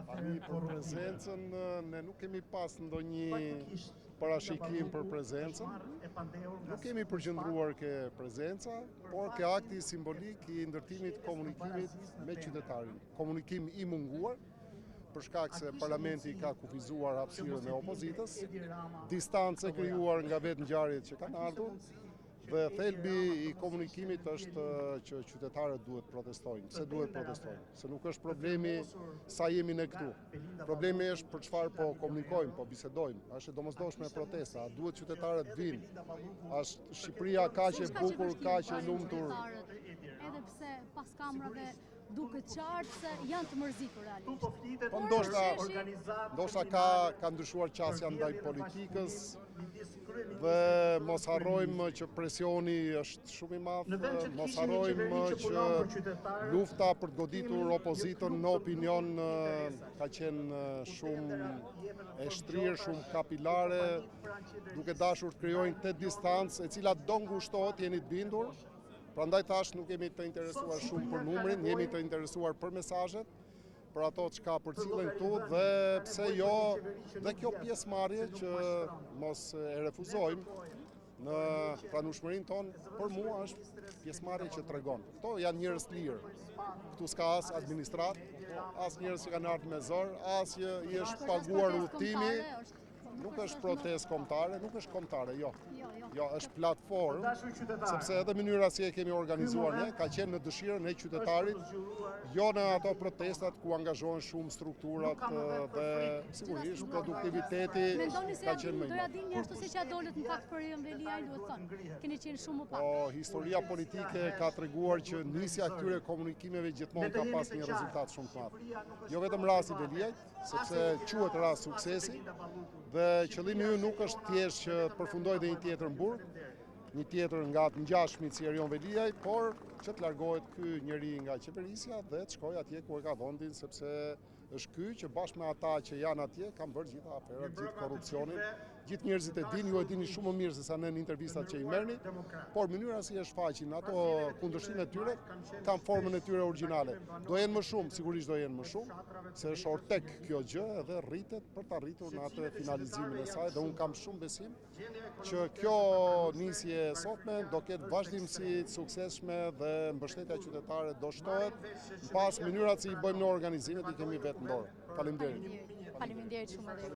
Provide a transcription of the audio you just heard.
Tani për prezencën, ne nuk kemi pas ndonjë parashikim për prezencën. Nuk kemi përqendruar ke prezenca, por ke akti simbolik i ndërtimit komunikimit me qytetarin. Komunikim i munguar, për shkak se parlamenti ka kufizuar hapësirën e opozitës, distancë e krijuar nga vetë ngjarjet që kanë ardhur, dhe thelbi i komunikimit është që qytetarët duhet protestojnë. Pse duhet protestojnë? Se nuk është problemi sa jemi ne këtu. Problemi është për çfarë po komunikojmë, po bisedojmë. Është e domosdoshme protesta, a duhet qytetarët vinë? Është Shqipëria kaq e bukur, kaq e lumtur. Edhe pse pas kamerave duket qartë se janë të mërzitur realisht. Po ndoshta ndoshta ka ka ndryshuar qasja ndaj politikës dhe mos harrojmë që presioni është shumë i madh, mos harrojmë që lufta për të goditur opozitën në opinion ka qenë shumë e shtrirë, shumë kapilare, duke dashur të krijojnë këtë distancë e cila do ngushtohet, jeni të bindur. Prandaj thash nuk jemi të interesuar shumë për numrin, jemi të interesuar për mesazhet, për ato çka përcillen këtu dhe pse jo dhe kjo pjesëmarrje që mos e refuzojmë në pranueshmërinë tonë, për mua është pjesëmarrje që tregon. Këto janë njerëz të lirë. Këtu s'ka as administratë, as njerëz që kanë ardhur me zor, as që i është paguar udhëtimi. Nuk është protestë kombëtare, nuk është kombëtare, jo. Jo, jo. Jo, është platformë, sepse edhe mënyra si e kemi organizuar ne, ka qenë në dëshirën e qytetarit, jo në ato protestat ku angazhohen shumë strukturat dhe sigurisht produktiviteti Mendoni se ka ja qenë më i do ja madh. dilni ashtu siç ja dolët në fakt për Erion Veliaj, duhet thënë. Keni qenë shumë më pak. Po, historia politike ka treguar që nisja këtyre komunikimeve gjithmonë ka pas një rezultat shumë të madh. Jo vetëm rasti Veliajt, sepse quhet rast suksesi dhe qëllimi ynë nuk është thjesht që të përfundojë dhe një tjetër në burg, një tjetër nga të ngjashmit si Erion Veliaj, por që të largohet ky njeri nga qeverisja dhe të shkojë atje ku e ka vendin, sepse është ky që bashkë me ata që janë atje kanë bërë gjitha aferat, gjithë korrupsionin, gjithë njerëzit e dinë, ju e dini shumë më mirë se sa ne në intervistat që i merrni, por mënyra si e shfaqin ato kundërshtimet e tyre kanë formën e tyre origjinale. Do jenë më shumë, sigurisht do jenë më shumë, se është ortek kjo gjë edhe rritet për të arritur në atë finalizimin e saj dhe unë kam shumë besim që kjo nisje e sotme do ketë vazhdimësi të suksesshme dhe mbështetja qytetare do shtohet. Në pas mënyrat si i bëjmë në organizimet i kemi vetë në dorë. Faleminderit. Faleminderit shumë edhe ju.